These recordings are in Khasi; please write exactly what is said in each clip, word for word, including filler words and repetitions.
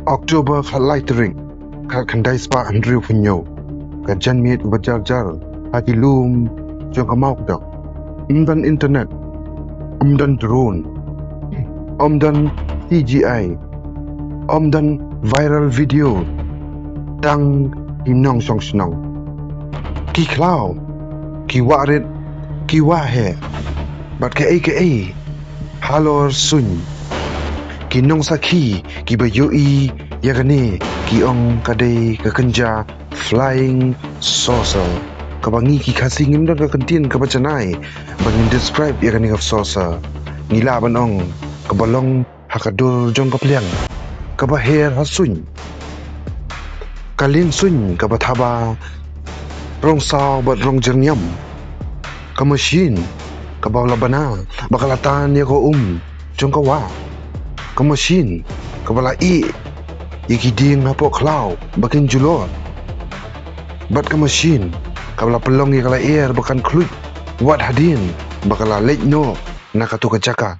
October khatlai tarik, khatkhyndai spah hynriewphew hynñiew. Ka janmiet ba jar jar ha ki lum jong ka Mawkdok. Ym don internet, ym don drone, ym don C G I, ym don viral video. Tang ki nongshong shnong, ki khlaw, ki wah rit, ki wah heh, bad kaei kaei halor suiñ. Ki nongsakhi kiba ïohi ïa kane ki ong ka dei ka kynja flying saucer, kaba ngi ki Khasi ngim don ka kyntien kaba janai ba ngin describe ïa kane ka saucer. Ngi lah ban ong kaba long ha ka dur jong ka pliang, kaba her ha suiñ. Ka lieng suiñ kaba thaba rong saw bad rong jyrngiam. Ka machine kaba la bna ba ka la tan ïa ka um jong ka wah. Ka machine kaba la ih ïa ki dieng hapoh khlaw ba kin julor. Bad ka machine kaba la pynlong ïa ka lyer ba kan khluit wat hadien ba ka la leit noh na katto ka jaka.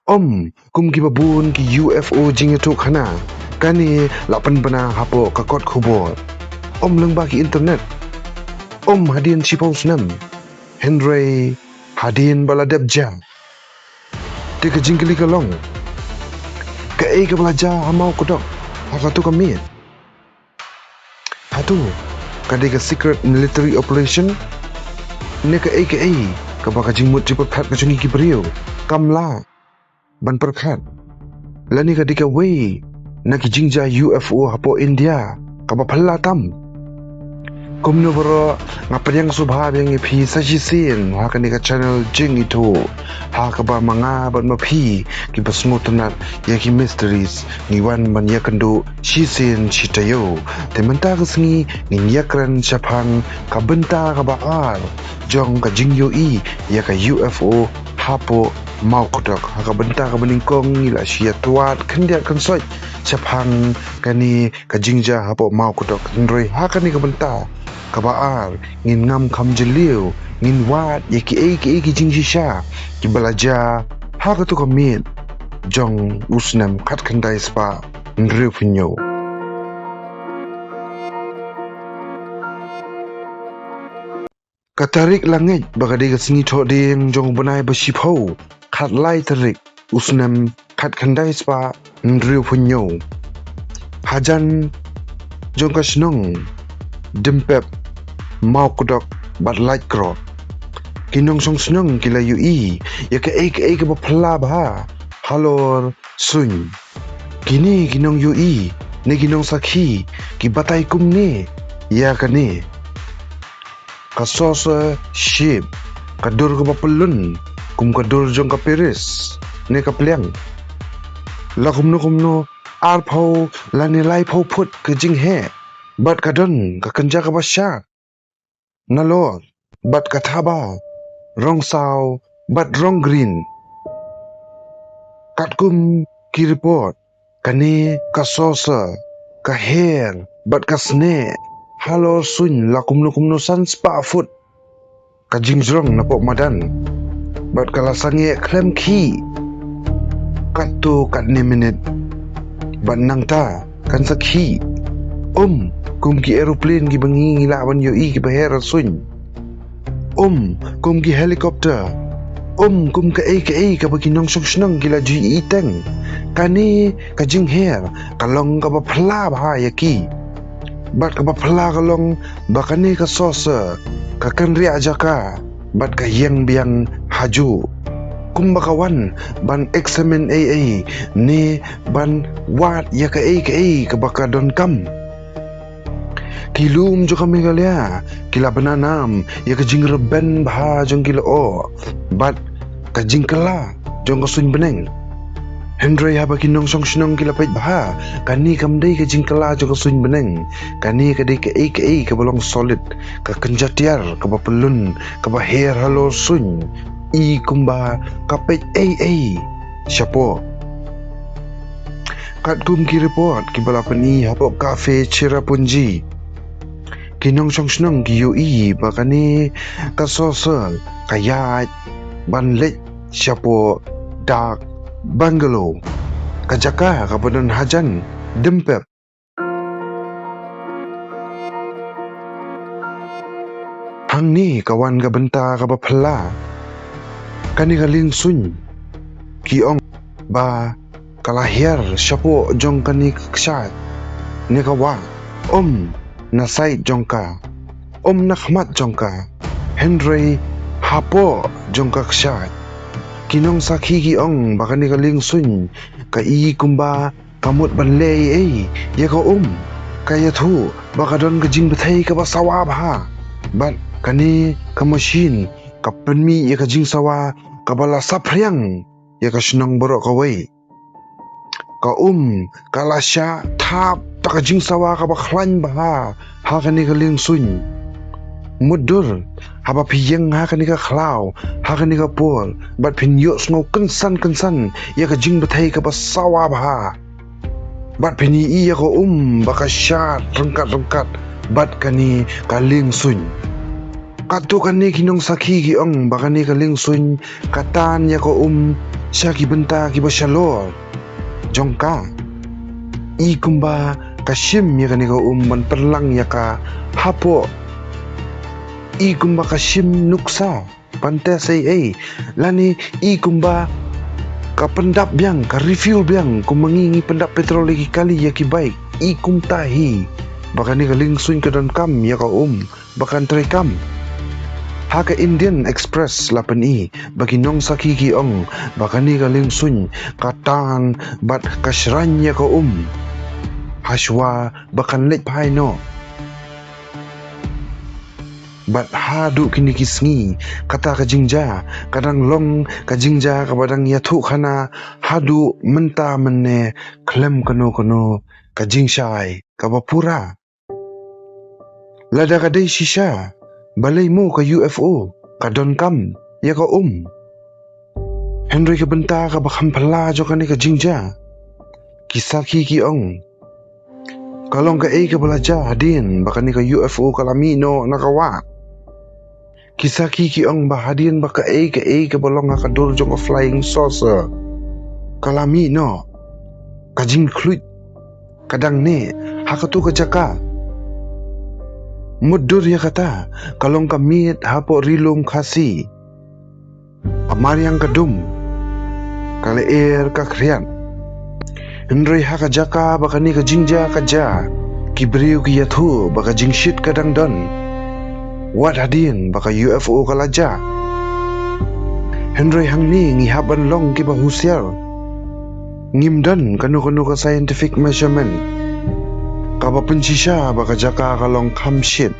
Ym kum kiba bun ki U F O jingïathuhkhana, kane la pynbna hapoh ka kot khubor. Ym lyngba ki internet, ym hadien shiphew snem, hynrei hadien ba la dep jia. Te ka jingkylli ka long, kaei kaba la jia ha Mawkdok ha katto ka miet? Hato ka dei ka secret military operation, ne kaei kaei kaba ka jingmut jingpyrkhat ka jong ngi ki briew kam lah ban pyrkhat? Lane ka dei kawei na ki jingjia U F O hapoh India kaba phylla tam? Kumno baroh, nga pdiang sngewbha biang ïa phi sa shisien ha kane ka channel Jingithuh, ha kaba ma nga bad ma phi kiba sngewtynnat ïa ki mysteries ngi wan ban ïakynduh shisien shi taïew. Te mynta ka sngi ngin ïakren shaphang ka bynta kaba ar jong ka jingïohi ïa ka U F O hapoh Mawkdok. Ha ka bynta kaba nyngkong ngi la shu ïatwad khyndiat khynsoit shaphang kane ka jingjia hapoh Mawkdok, hynrei ha kane ka bynta kaba ar ngin ngam kham jylliew, ngin wad ïa kiei kiei ki jingshisha kiba la jia ha katto ka miet jong u snem khatkhyndai spah hynriewphew hynñiew. Ka tarik la ngeit ba ka dei ka sngi thohdieng jong u bnai ba shiphew, khatlai tarik u snem khatkhyndai spah hynriewphew hynñiew. Hajan jong ka shnong Dympep, Mawkdok bad Laitkroh, ki nongshong shnong ki la ïohi ïa kaei kaei kaba phylla bha halor suiñ. Kine ki nongïohi ne ki nongsakhi ki batai kumne ïa kane: ka saucer shape, ka dur kaba pyllun kum ka dur jong ka piris ne ka pliang. La kumno kumno arphew lane laiphew phut ka jingheh, bad ka don ka kynja kaba shad nalor, bad ka thaba rong saw bad rong green. Katkum ki report, kane ka saucer ka her bad ka sneh halor suiñ la kumno kumno san spah phut ka jingjrong napoh madan, bad ka la sangeh khlem khih katto katne minit. Bad nangta kan sa khih, um kum ki aeroplane kiba ngi ngi lah ban ïohi kiba her ha suiñ, um kum ki helicopter, um kum kaei kaei kaba ki nongshong shnong ki la ju iteng. Kane ka jingher ka long kaba phylla bha ïa ki. Bad kaba phylla ka long ba kane ka saucer ka kynriah jaka bad ka ïeng biang hajuh, kumba ka wan ban examine ei ei ne ban wad ïa kaei kaei kaba ka donkam. Ki lum jong ka Meghalaya ki la bna nam ïa ka jingrben bha jong ki lyoh bad ka jingkylla jong ka suiñ bneng. Hynrei haba ki nongshong shnong ki la peit bha, kane kam dei ka jingkylla jong ka suiñ bneng. Kane ka dei kaei kaei kaba long solid, ka kynja tiar kaba pyllun kaba her halor suiñ, i kumba ka peit ei ei shapoh. Katkum ki report kiba la pyni hapoh cafe Cherrapunji, ki nongshong shnong ki ïohi ba kane ka saucer ka ïaid ban leit shapoh dak bungalow. ka jaka kaba don hajan, dym pep. Hangne ka wan ka bynta kaba phylla. Kane ka liengsuiñ, ki ong ba ka la hiar shapoh jong kane ka kshaid ne ka wah, um na side jong ka, um na khmat jong ka, hynrei hapoh jong ka kshaid. Ki nongsakhi ki ong ba kane ka liengsuiñ ka i kumba ka mut ban leh ei ei ïa ka um. Ka ïathuh ba ka don ka jingbthei kaba sawa bha. Bad kane ka machine ka pynmih ïa ka jingsawa kaba la saphriang ïa ka shnong baroh kawei. Ka um ka la shah thap da ka jingsawa kaba khlaiñ bha ha kane ka liengsuiñ. Mutdur, haba phi ïeng ha kane ka khlaw ha kane ka por, bad phin ïohsngew kynsan kynsan ïa ka jingbthei kaba sawa bha. Bad phin ïohi ïa ka um ba ka shad ryngkat ryngkat bad kane ka liengsuiñ. Katto katne ki nongsakhi ki ong ba kane ka liengsuiñ ka tan ïa ka um sha ki bynta kiba shalor jong ka. I kumba ka shim ïa kane ka um ban pynlang ïa ka hapoh. I kumba ka shim nuksa ban test ei ei, lane i kumba ka pyndap biang, ka refuel biang, kumba ngi ngi pyndap petrol ïa ki kali ïa ki bike. I kumta hi ba kane ka liengsuiñ ka donkam ïa ka um ba kan treikam. Ha ka Indian Express la pyni ba ki nongsakhi ki ong ba kane ka liengsuiñ ka tan bad ka shraiñ ïa ka um hashwa ba kan leit phai noh. Bad haduh kine ki sngi kata ka jingjia ka dang long ka jingjia kaba dang ïathuhkhana haduh mynta mynne khlem kano kano ka jingshai kaba pura. Lada ka dei shisha, balei mo ka U F O ka donkam ïa ka um? Hynrei ka bynta kaba kham phylla jong kane ka jingjia, ki sakhi ki ong, ka long kaei kaba la jia hadien ba kane ka U F O ka la mih noh na ka wah. Ki sakhi ki ong ba hadien ba kaei kaei kaba long ha ka dur jong ka flying saucer ka la mih noh, ka jingkhluit ka dang neh ha kato ka jaka. Mutdur ïa kata, ka long ka miet hapoh Ri Lum Khasi. Ka mariang ka dum, ka lyer ka khriat. Hynrei ha ka jaka ba kane ka jingjia ka jia, ki briew ki ïathuh ba ka jingshit ka dang don wat hadien ba ka U F O ka la jia. Hynrei hangne ngi hap ban long kiba husiar. Ngim don kano kano ka scientific measurement kaba pynshisha ba ka jaka ka long kham shit.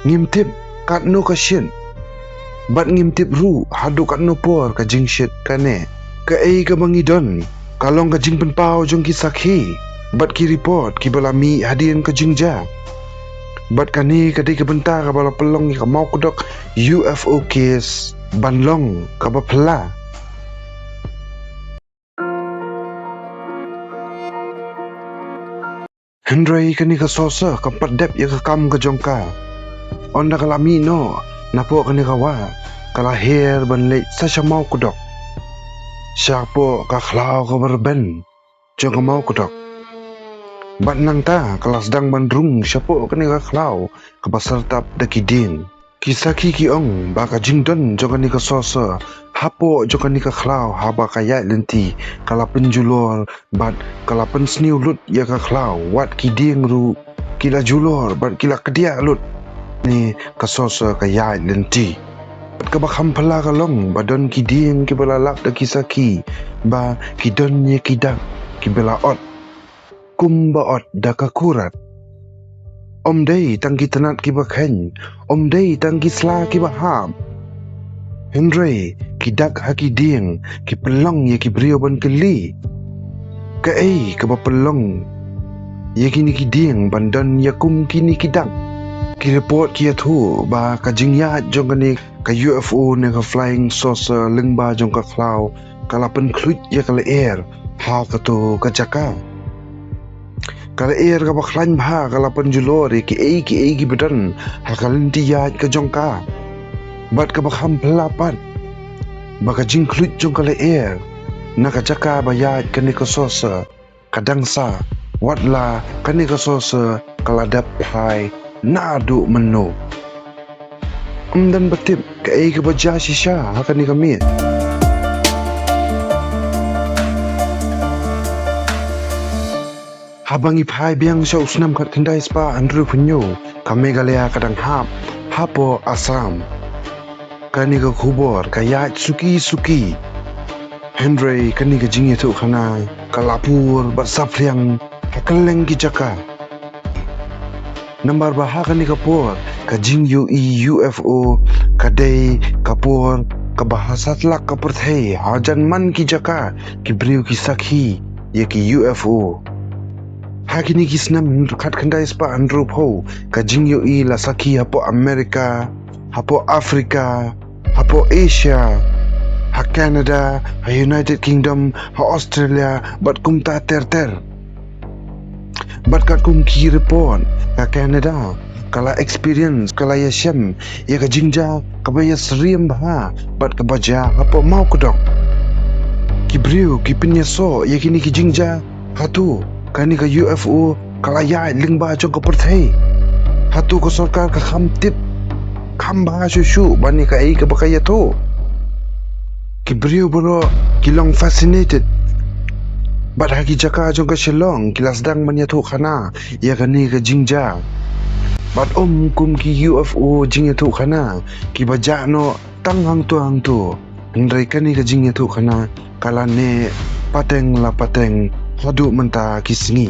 Ngim tip katno ka shit bad ngim tip ruh haduh katno por ka jingshit ka neh. Kaei kaba ngi don ka long ka jingpynpaw jong ki sakhi bad ki report kiba la mih hadien ka jingjia. Bad kane ka dei ka bynta kaba la pynlong ïa ka mawkdok U F O case ban long kaba phylla. Hynrei kane ka saucer kam pat dep ïa ka kam ka jong ka. Ynda ka la mih noh napoh kane ka wah, ka la her ban leit sa sha mawkdok, shapoh ka khlaw kaba rben jong ka mawkdok. Bad nangta ka la sdang ban rung shapoh kane ka khlaw kaba syrtap da ki dieng. Ki sakhi ki ong ba ka jingdon jong kane ka saucer hapoh jong kane ka khlaw haba ka ïaid lynti ka la pynjulor bad ka la pynsniew lut ïa ka khlaw, wat ki dieng ruh ki la julor bad ki la kdiah lut ne ka saucer ka ïaid lynti. Bad kaba kham phylla ka long ba don ki dieng kiba la lap da ki sakhi ba ki don ïa ki dak kiba la ot kumba ot da ka kurat. Ym dei tang ki tnat kiba kheiñ, ym dei tang ki sla kiba hap. Hynrei ki dak ha ki dieng ki pynlong ïa ki briew ban kylli kaei kaba pynlong ïa kine ki dieng ban don ïa kum kine ki dak. Ki report ki ïathuh ba ka jingïaid jong kane ka U F O ne ka flying saucer lyngba jong ka khlaw ka la pynkhluit ïa ka lyer ha kato ka jaka. Ka lyer kaba khlaiñ bha ka la pynjulor ïa kiei kiei kiba don ha ka lynti ïaid ka jong ka. Bad kaba kham phylla pat ba ka jingkhluit jong ka lyer na ka jaka ba ïaid kane ka saucer, ka dang sah, wat la kane ka saucer ka la dep phai naduh mynno. Ym don ba tip kaei kaba jia shisha ha kane ka miet. Haba ngi phai biang sha u snem khatkhyndai spah hynriewphew hynñiew, ka Meghalaya ka dang hap hapoh Assam. Kane ka khubor ka ïaid suki suki. Hynrei kane ka jingïathuhkhana ka la pur bad saphriang ha kylleng ki jaka. Namar ba ha kane ka por ka jingïohi U F O ka dei ka por kaba ha satlak ka pyrthei, hajan man ki jaka ki briew ki sakhi ïa ki U F O. Ha kine ki snem khatkhyndai spah hynriewphew, ka jingïohi la sakhi hapoh America, hapoh Africa, hapoh Asia, ha Canada, ha United Kingdom, ha Australia, bad kumta ter ter. Bad katkum ki report, ka Canada ka la experience, ka la ïashem ïa ka jingjia kaba ïasyriem bha bad kaba jia hapoh Mawkdok. Ki briew ki pynïasoh ïa kine ki jingjia. Hato kane ka U F O ka la ïaid lyngba jong ka pyrthei? Hato ka sorkar ka kham tip kham bha shuh shuh ban ïa kaei kaba ka ïathuh? Ki briew baroh ki long fascinated. Bad ha ki jaka jong ka Shillong ki la sdang ban ïathuhkhana ïa kane ka jingjia. Bad ym kum ki U F O jingïathuhkhana kiba jah noh tang hangto hangto, hynrei kane ka jingïathuhkhana ka la neh pateng la pateng haduh mynta ki sngi.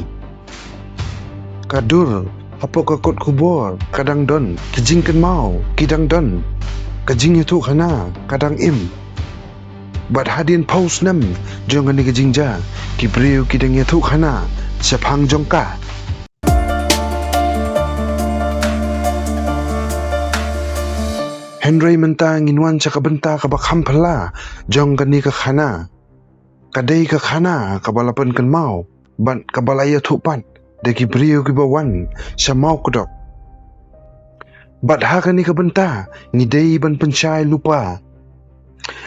Ka dur hapoh ka kot khubor ka dang don, ki jingkynmaw ki dang don, ka jingïathuhkhana ka dang im. Bad hadien phew snem jong kane ka jingjia, ki briew ki dang ïathuhkhana shaphang jong ka. Hynrei mynta ngin wan sha ka bynta kaba kham phylla jong kane ka khana. Ka dei ka khana kaba la pynkynmaw bad kaba la ïathuh pat da ki briew kiba wan sha Mawkdok. Bad ha kane ka bynta ngi dei ban pynshai lypa.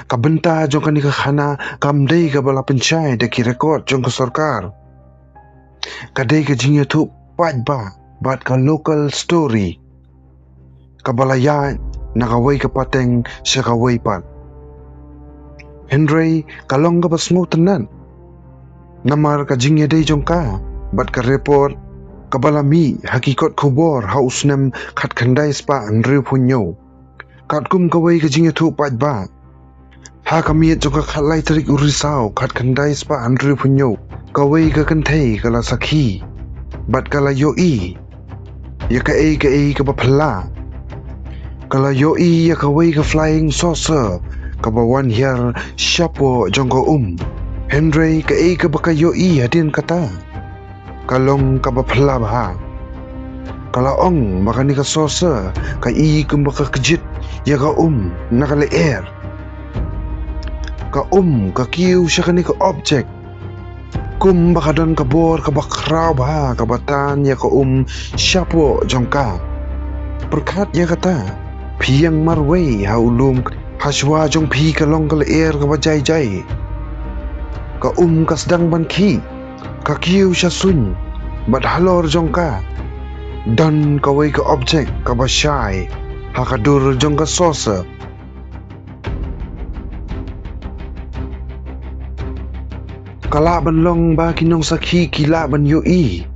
Ka bynta jong kane ka khana kam dei kaba la pynshai da ki record jong ka sorkar. Ka dei ka jingïathuh paidbah bad ka local story, kaba la ïaid na kawei ka pateng sha kawei pat. Hynrei ka long kaba sngewtynnat. Namar ka jingïadei jong ka bad ka report kaba la mih ha ki kot khubor ha u snem khatkhyndai spah hynriewphew hynñiew. Katkum kawei ka jingïathuh paidbah, ha ka miet jong ka khatlai tarik u Risaw khatkhyndai spah hynriewphew hynñiew, kawei ka kynthei ka la sakhi bad ka la ïohi ïa kaei kaei kaba phylla. Ka la ïohi ïa kawei ka flying saucer kaba wan hiar shapoh jong ka um. Hynrei kaei kaba ka ïohi hadien kata ka long kaba phylla bha. Ka la ong ba kane ka saucer ka i kumba ka kjit ïa ka um na ka lyer. Ka um ka kiew sha kane ka object kumba ka don ka bor kaba khraw bha kaba tan ïa ka um shapoh jong ka. Pyrkhat ïa kata, phi ïeng marwei ha u lum, ha shuwa jong phi ka long ka lyer kaba jai jai. Ka um ka sdang ban khih, ka kiew sha suiñ, bad halor jong ka don kawei ka object kaba shai ha ka dur jong ka saucer. Ka lah ban long ba ki nongsakhi ki lah ban ïohi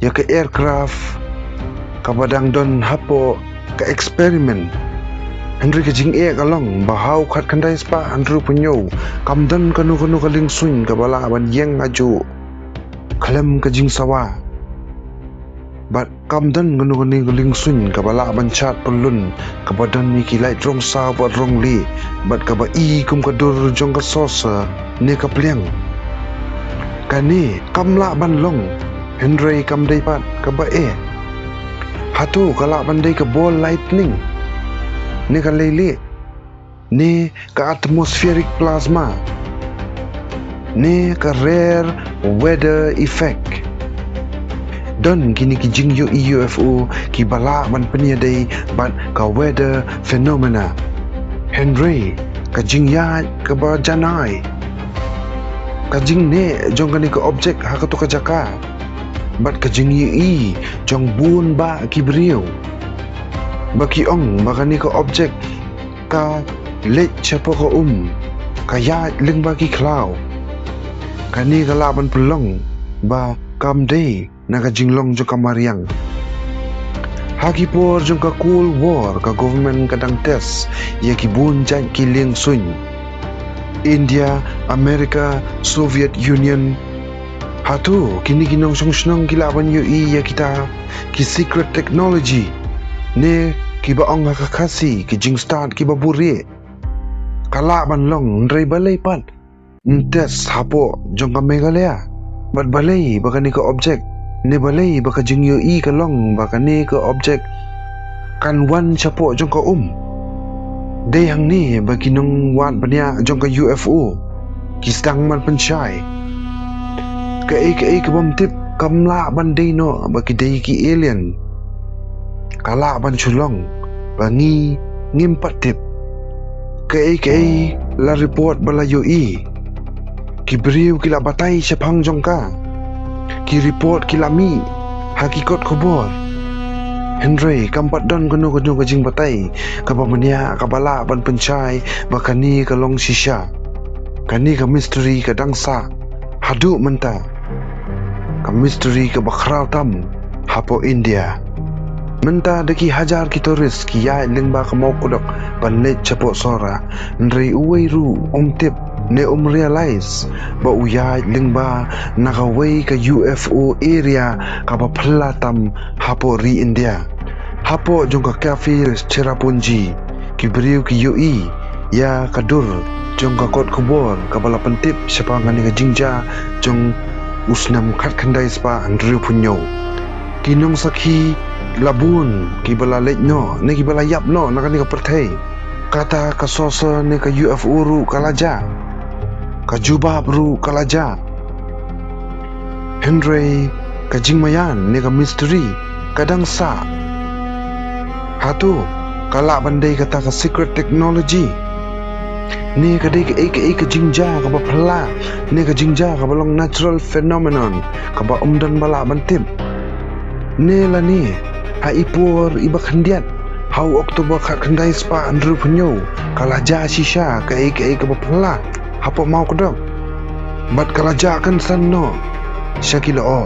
ïa ka aircraft kaba dang don hapoh ka experiment. Hynrei ka jingeh ka long ba ha u khatkhyndai spah hynriewphew hynñiew kam don kano kano ka liengsuiñ kaba lah ban ïeng hajuh khlem ka jingsawa. Bad kam don kano kano ka liengsuiñ kaba lah ban shad pyllun, kaba don ïa ki light rong saw bad rong lieh, bad kaba i kum ka dur jong ka saucer ne ka pliang. Kane kam lah ban long, hynrei kam dei pat kaba eh. Hato ka lah ban dei ka ball lightning ne ka leilieh, ne ka atmospheric plasma, ne ka rare weather effect? Don kine ki jingïohi U F O kiba lah ban pynïadei bad ka weather phenomena. Hynrei ka jingïaid kaba janai ka jingneh jong kane ka object ha kato ka jaka, bad ka jingïohi jong bun bah ki briew, ba ki ong ba kane ka object ka leit shapoh ka um, ka ïaid lyngba ki khlaw. Kane ka lah ban pynlong ba kam dei na ka jinglong jong ka mariang. Ha ki por jong ka Cold War, ka government ka dang test ïa ki bun jait ki lieng suiñ. India, America, Soviet Union. Hato kine ki nongshong shnong ki lah ban ïohi ïa kita ki secret technology, ne kiba ong ha ka Khasi ki jingstad kiba buhrieh? Ka lah ban long, hynrei balei pat ym test hapoh jong ka Meghalaya? Bad balei ba kane ka object, ne balei ba ka jingïohi ka long ba kane ka object kan wan shapoh jong ka um? Dei hangne ba ki nongwad bniah jong ka U F O ki sdang ban pynshai. Kaei kaei ka bym tip kam lah ban dei noh ba ki dei ki alien. Ka lah ban shu long ba ngi ngim pat tip. Kaei kaei la report ba la ïohi, ki briew ki la batai shaphang jong ka. Ki report ki la mih ha ki kot khubor. Hynrei kam pat don kano kano ka jingbatai kaba bniah kaba lah ban pynshai ba kane ka long shisha. Kane ka mystery ka dang sah haduh mynta. Ka mystery kaba khraw tam hapoh India. Mynta da ki hajar ki tourist ki ïaid lyngba ka Mawkdok ban leit shapoh Sohra, hynrei uwei ruh um tip ne um realize ba u ïaid lyngba na kawei ka U F O area kaba phylla tam hapoh ri India. Hapoh jong ka cafe Cherrapunji, ki briew ki ïohi ïa ka dur jong ka kot khubor kaba la pyntip shaphang kane ka jingjia jong u snem khatkhyndai spah hynriewphew hynñiew. Ki nongsakhi la bun kiba la leit noh ne kiba la ïap noh na kane ka pyrthei. Kata ka saucer ne ka U F O ruh ka la jah. Ka jubab ruh ka la jah. Hynrei ka jingmaïan ne ka mystery ka dang sah. Hato ka lah ban dei kata ka secret technology, ne ka dei kaei kaei ka jingjia kaba phylla, ne ka jingjia kaba long natural phenomenon kaba ym don ba lah ban tip? Ne lane ha i por iba khyndiat, ha u October khatkhyndai spah hynriewphew hynñiew, ka la jah shisha kaei kaei kaba phylla hapoh Mawkdok. Bad ka la jah kynsan noh sha ki lyoh.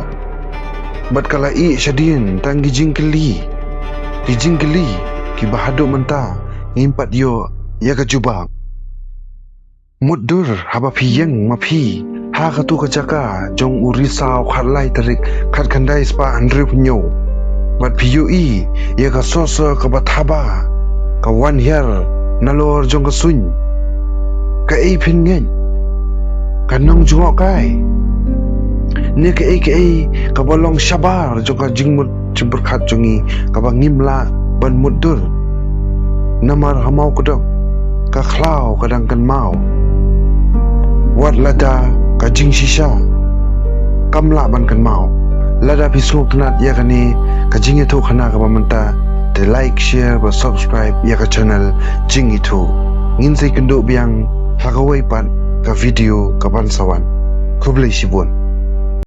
Bad ka la ïeh shadien tang ki jingkylli. Ki jingkylli kiba haduh mynta ngim pat ïoh ïa ka jubab. Mutdur haba phi ïeng ma phi ha katu ka jaka jong u Risaw khatlai tarik khatkhyndai spah hynriewphew hynñiew, bad phi ïohi ïa ka saucer kaba thaba ka wan hiar nalor jong ka suiñ. Kaei phin ngeit? Ka nongjngohkai, ne kaei kaei kaba long shabar jong ka jingmut jingpyrkhat jong ngi kaba ngim lah ban mutdur? Namar ha Mawkdok ka khlaw ka dang kynmaw. Wat lada ka jingshisha kam lah ban kynmaw. Lada phi sngewtynnat ïa kane ka jingïathuhkhana kaba mynta, te like, share bad subscribe ïa ka channel Jingithuh. Ngin sa ïakynduh biang ha kawei pat ka video kaban sa wan. Khublei shibun.